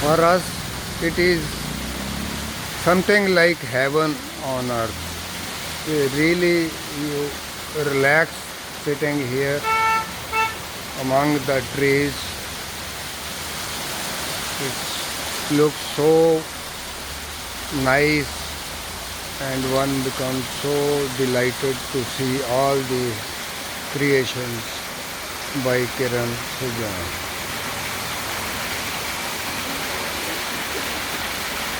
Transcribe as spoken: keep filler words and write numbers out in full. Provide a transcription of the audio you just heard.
For us, it is something like heaven on earth. Really, you relax sitting here among the trees. It looks so nice, and one becomes so delighted to see all the creations by Kiran Sujan.